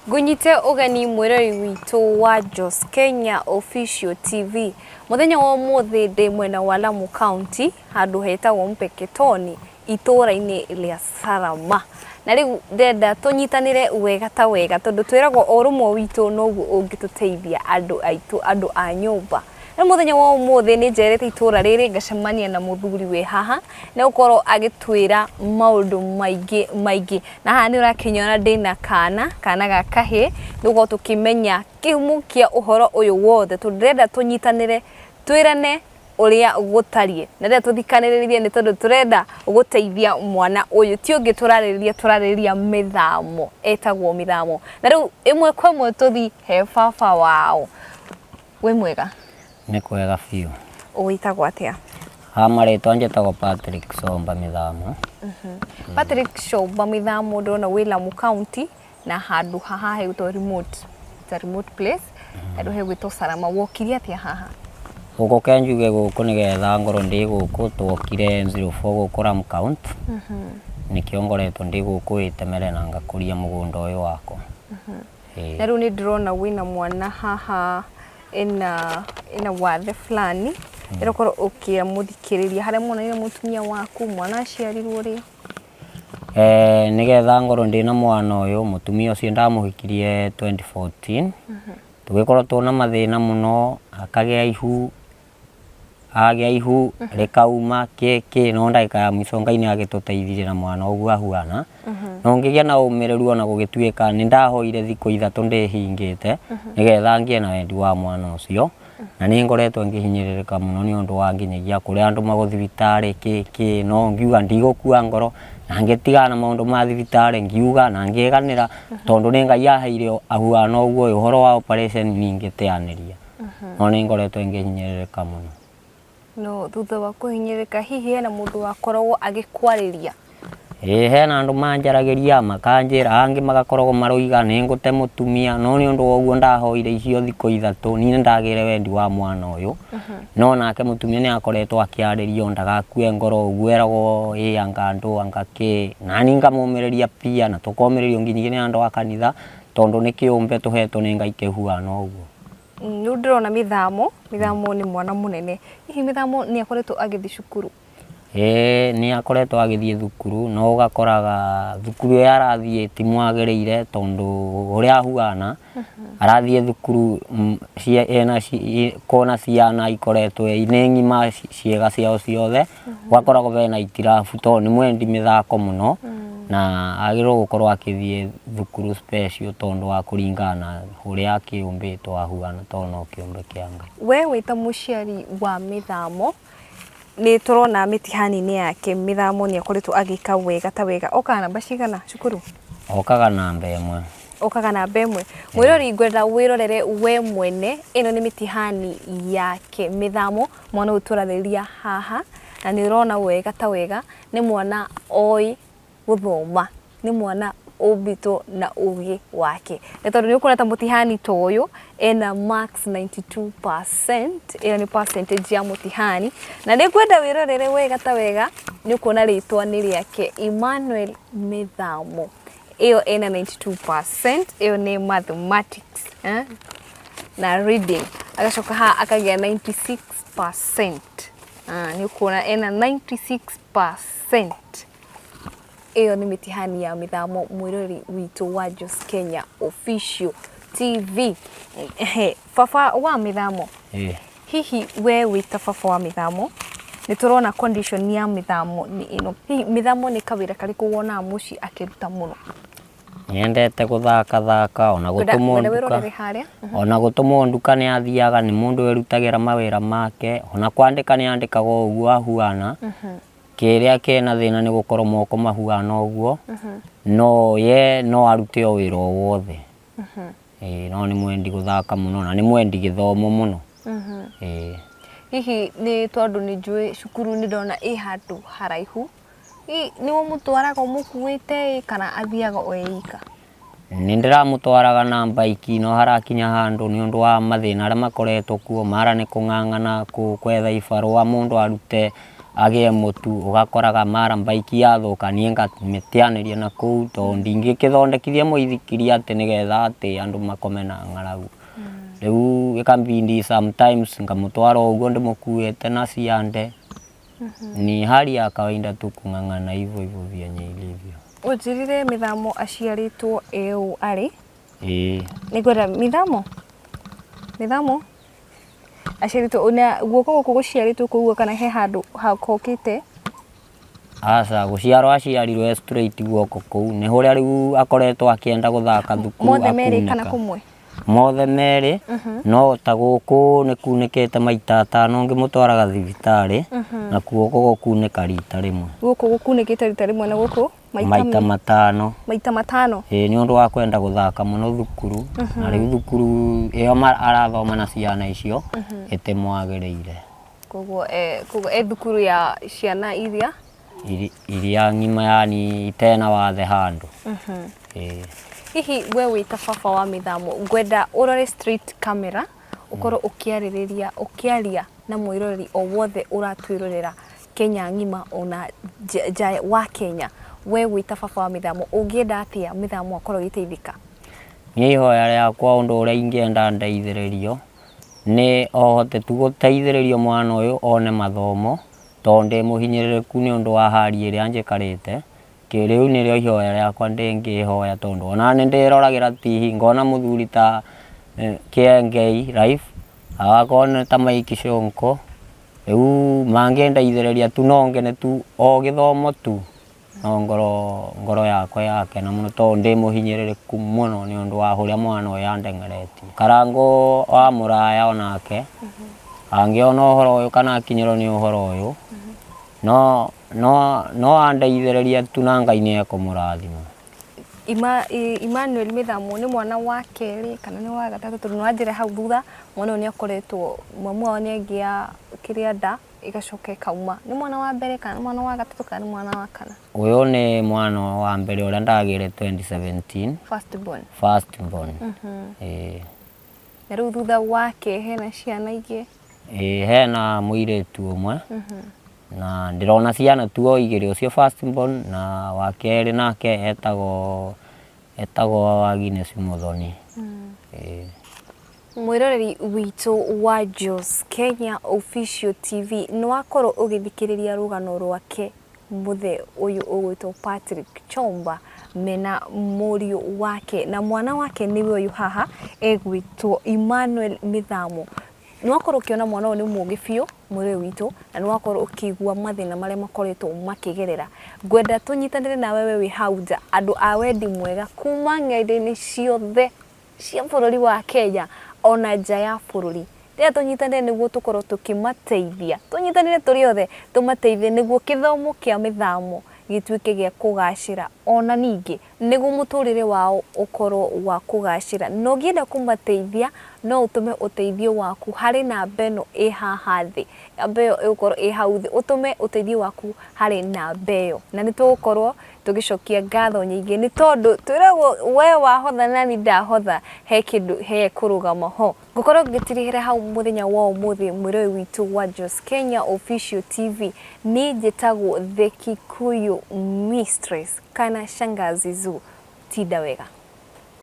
Ngũnyite ũgeni mwĩrori witũ wa Jos Kenya Official TV. Mũthenya wa ũmũthĩ ndĩ mwena wa Lamu County handũ hetagwo Mpeketoni itũũra-inĩ rĩa Salama. Na rĩu ndĩrenda tũnyitanĩre wega ta wega tondũ twĩragwo ũrũmwe witũ noguo ũngĩtũteithia andũ aitũ, andũ a nyũmba. Rĩu mũthenya wa ũmũthĩ nĩ njerete itũũra rĩrĩ ngacemania na mũthuri wĩ haha nĩ gũkorwo agĩtwĩra maũndũ maingĩ maingĩ. Na haha nĩ ũrakĩnyona ndĩna kana, kana ga kahĩĩ, nĩ gũkorwo tũkĩmenya kĩhumo kĩa ũhoro ũyũ wothe tondũ ndĩrenda tũnyitanĩre twĩrane ũrĩa gũtariĩ. Na ndĩrenda tũthikanĩrĩrie nĩ tondũ tũrenda gũteithia mwana ũyũ. Ti ũngĩ tũrarĩrĩria, tũrarĩrĩria mĩthamo, etagwo mĩthamo. Na rĩu ĩmwe kwa ĩmwe tũthiĩ he baba wao. Wĩ mwega? Nĩ kwega biũ. Wĩtagwo atĩa? Ha marĩtwa njĩtagwo Patrick Somba Mĩthamo. Patrick Somba Mĩthamo ndĩrona wĩ Lamu County na handũ haha hegwĩtwo remote, it's a remote place, handũ hegwĩtwo Salama. Wokire atĩa haha? Gũkũ ke njuge gũkũ nĩgetha ngorwo ndĩ gũkũ twokire 04 gũkũ Lamu County. Nĩkĩo ngoretwo ndĩ gũkũ ĩtemere na ngakũria mũgũnda ũyũ wakwa. Na rĩu nĩ ndĩrona wĩna mwana haha ena ena wathe fulani ĩrokorwo ũkĩra mũthikĩrĩria harĩa monanire mũtumia waku mwana aciarirwo rĩ. Eh, nĩgetha ngorwo ndĩna mwana ũyũ mũtumia ũcio ndamũhikirie 2014 tũgĩkorwo twona mathĩna mũno akagĩa ihu agĩa ihu rĩkauma kĩ kĩ no ndagĩka ya mũico Ngai nĩ agĩtũteithirie na mwana ũguo ahuana no ngĩgĩa na ũmĩrĩru ona gũgĩtuĩka nĩ ndahoire thikũ ithatũ ndĩhingĩte nĩgetha ngĩe na wendi wa mwana ũcio na nĩ ngoretwo ngĩhinyĩrĩrĩka mũno nĩ ũndũ wa nginyagia kũrĩa andũ magũthibitarĩ kĩ kĩ no ngiuga ndigũkua ngoro na ngĩtigana na maũndũ ma thibitarĩ ngiuga na ngĩganĩra tondũ nĩ Ngai aheire ahuana ũguo ũhoro wa operation niĩ ngĩteanĩria no nĩ ngoretwo ngĩhinyĩrĩrĩka mũno. No thutha wa kũhinyĩrĩrĩka hihi hena mũndũ wakoragwo agĩkwarĩria? Ĩĩ hena andũ manjaragĩria makanjĩra, angĩ magakoragwo maroiga nĩ ngũte mũtumia, no nĩ ũndũ wa ũguo ndahoire icio thikũ ithatũ, niĩ nĩ ndagĩire wendi wa mwana ũyũ, no nake mũtumia nĩ akoretwo akĩarĩrio ndagakue ngoro ũguo eragwo ĩ anga ndũ anga kĩ, nani ngamũmĩrĩria pia na tũkomĩrĩrio nginyagia nĩ andũ a kanitha, tondũ nĩ kĩũmbe tũhetwo nĩ Ngai kĩhuana ũguo. Rĩu ndĩrona Mĩthamo, Mĩthamo nĩ mwana mũnene. Hihi Mĩthamo nĩ akoretwo agĩthiĩ cukuru? Ĩĩ nĩ akoretwo agĩthiĩ thukuru no ũgakoraga thukuru ĩyo arathiĩ ti mwagĩrĩire tondũ ũrĩa ahuana arathiĩ thukuru ena kona ciana ikoretwo nĩ ng'ima ciĩga ciao ciothe Gwakoragwo bena itirabu tondũ nĩ mwendi mĩthako mũno na agĩrĩirwo gũkorwo akĩthiĩ thukuru special tondũ wa kũringana na ũrĩa akĩũmbĩtwo ahuana tondũ no kĩũmbe kĩa Ngai. We wĩ ta mũciari wa Mĩthamo, nĩ tũrona mĩtihani-inĩ yake Mĩthamo nĩ akoretwo agĩka wega ta wega. Okaga namba cigana cukuru? Okaga namba ĩmwe. Okaga namba ĩmwe. Mwĩrori ngwenda wĩrorere we mwene, ĩno nĩ mĩtihani yake Mĩthamo. Mwana ũyũ tũrarĩria haha, na nĩ ũrona wega ta wega, nĩ mwana oĩ gũthoma, nĩ mwana ũmbĩtwo na ũgĩ wake. Nĩ tondũ nĩ ũkuona ta mũtihani ta ũyũ, ena marks 92%, ĩyo nĩ percentage ya mũtihani. Na nĩ ngwenda wĩrorere wega ta wega, nĩ ũkuona rĩtwa nĩ rĩake Emmanuel Mĩthamo. Ĩyo ĩna 92%, ĩyo nĩ mathematics eh? Na reading. Agacoka haha akagĩa 96%. Ah, nĩ ũkuona ena 96%. Ĩyo nĩ mĩtihani ya mĩthamo mwĩrori witũ wa Jos Kenya Official TV. Ehe, baba wa mĩthamo. Ĩĩ. Hihi we wĩ ta baba wa mĩthamo, nĩ tũrona condition ya mĩthamo nĩ ĩno. Hihi mĩthamo nĩ kawĩra karĩkũ wonaga mũciĩ akĩruta mũno? Nĩendete gũthaka thaka ona gũtũmwo Ngwenda nduka. wĩrorere harĩa. Ona gũtũmwo nduka nĩ athiaga, nĩ mũndũ wĩrutagĩra mawĩra make. Ona kwandĩka nĩ andĩkaga o ũguo ahuana. Kĩrĩa kĩna thĩna nĩ gũkorwo moko mahuana ũguo, no ye no arute o wĩra o wothe. Ĩĩ no nĩ mwendi gũthaka mũno na nĩ mwendi gĩthomo mũno. Ĩĩ. Hihi nĩ tondũ nĩ njũĩ cukuru nĩ ndona ĩ handũ haraihu, hihi nĩwe ũmũtwaraga ũmũkuĩte ĩ kana athiaga o e ika? Nĩ ndĩramũtwaraga na mbaiki no harakinya handũ nĩ ũndũ wa mathĩna arĩa makoretwo kuo mara nĩ kũng'ang'ana gwetha ibarũa mũndũ arute. Agĩe mũtu ũgakoraga mara mbaiki yathũka niĩ ngamĩteanĩria na kũu tondũ ndingĩkĩthondekithia mũithikiri atĩ nĩgetha atĩ andũ makome na ng'aragu. Rĩu ĩkambindi sometimes ngamũtwara o ũguo ndĩmũkuĩte na ciande. Ni hali ya kawaida tu kung'ang'ana hivyo hivyo vyenye ilivyo. Ũnjĩrire Mĩthamo aciarĩtwo ĩ ũũ arĩ? Ĩĩ. Nĩngwenda Mĩthamo, Mĩthamo aciarĩtwo na guoko gũkũ gũciarĩtwo kũu kana he handũ hakokĩte? Aca, gũciarwo aciarirwo e straight guoko kũu. Nĩ hũrĩa rĩu akoretwo akĩenda gũthaka thukuru. Mothe merĩ kana kũmwe? Mothe merĩ, no ta gũkũ nĩ kunĩkĩte maita atano ngĩmũtwaraga thibitarĩ, na guoko gũkunĩka rita rĩmwe. Gũkũ gũkunĩkĩte rita rĩmwe na gũkũ maita matano. Maita matano. Ĩĩ, nĩ ũndũ wa kwenda gũthaka mũno thukuru, na rĩu thukuru ĩyo arathoma na ciana icio ĩtĩmwagĩrĩire. Koguo e thukuru ya ciana iria iria ng'ima, yani itena wathe handũ. Ĩĩ. Hihi we wĩ ta baba wa Mĩthamo, ngwenda ũrore straight camera, ũkorwo ũkĩarĩrĩria, ũkĩaria na mwĩroreri o wothe ũratwĩrorera Kenya ng'ima ona nja wa Kenya. We wĩ ta baba wa Mĩthamo, ũngĩenda atĩa Mĩthamo akorwo agĩteithĩka? Niĩ ihoya rĩakwa, ũndũ ũrĩa ingĩenda ndeithĩrĩrio nĩ ohote tu gũteithĩrĩrio mwana ũyũ one mathomo, tondũ ndĩ mũhinyĩrĩrĩku nĩ ũndũ wa hali ĩrĩa njikarĩte. Rĩu nĩrĩo ihoya rĩakwa ndĩngĩhoya, tondũ ona nĩ ndĩroragĩra TV ngona mũthuri ta Kĩengei Life, agakorwo nĩ ta Mike Sonko. Rĩu mangĩndeithĩrĩria tu no ngene tu o gĩthomo tu, no ngoro yakwa yakena mũno, tondũ ndĩ mũhinyĩrĩrĩku mũno nĩ ũndũ wa ũrĩa mwana ũyũ andeng'eretie. Karangũ wa mũraya onake angĩona ũhoro ũyũ kana akinyĩrwo nĩ ũhoro ũyũ, no andeithĩrĩrie tu na Ngai nĩ ekũmũrathima. Emmanuel Mĩthamo nĩ mwana wa kerĩ kana nĩ wa gatatũ? Tondũ nĩwanjĩra hau thutha mwana ũyũ nĩ akoretwo, mamu wao nĩ angĩa kĩrĩa nda ĩgacoka ĩkauma. Nĩ mwana wa mbere kana nĩ mwana wa gatatũ kana nĩ mwana wa kana? Ũyũ nĩ mwana wa mbere ũrĩa ndagĩire 2017. First born. First born. Ĩĩ. Na rĩu thutha wake hena ciana ingĩ? Ĩĩ, hena mũirĩtu ũmwe na ndĩrona ciana tu o igĩrĩ, ũcio first born na wa kerĩ nake etagwo Agnes Muthoni. Ĩĩ. Mwĩroreri witũ wa Jos Kenya Official TV, nĩ wakorwo ũgĩthikĩrĩria rũgano rwake mũthee ũyũ ũgwĩtwo Patrick Chomba mena mũriũ wake, na mwana wake nĩwe ũyũ haha egwĩtwo Emmanuel Mĩthamo. Nĩ wakorwo ũkĩona mwana ũyũ nĩ mũũgĩ biũ, mwĩrĩ witũ, na nĩ wakorwo ũkĩigua mathĩna marĩa makoretwo makĩgerera. Ngwenda tũnyitanĩre nawe we wĩ hau nja, andũ a wendi mwega kuma ng'enda-inĩ ciothe cia bũrũri wa Kenya ona nja ya bũrũri. Rĩrĩa tũnyitanĩre nĩguo tũkorwo tũkĩmateithia, tũnyitanĩre tũrĩ othe tũmateithie nĩguo kĩthomo kĩa Mĩthamo gĩtuĩke gĩa kũgacĩra, ona ningĩ nĩguo mũtũrĩre wao ũkorwo wa kũgacĩra. Na ũngĩenda kũmateithia no ũtũme ũteithio waku harĩ namba ĩno ĩ haha thĩ. Namba ĩyo ĩgũkorwo ĩ hau thĩ, ũtũme ũteithio waku harĩ namba ĩyo, na nĩ tũgũkorwo tũgĩcokia ngatho nyingĩ, nĩ tondũ twĩragwo we wahotha nani ndahotha, he kĩndũ he kũrũgama ho. Ngũkorwo ngĩtirihĩra hau mũthenya wa ũmũthĩ, mwĩrori witũ wa Jos Kenya Official TV. Niĩ njĩtagwo The Kikuyu Mistress kana Shangazi Zoo. Tinda wega.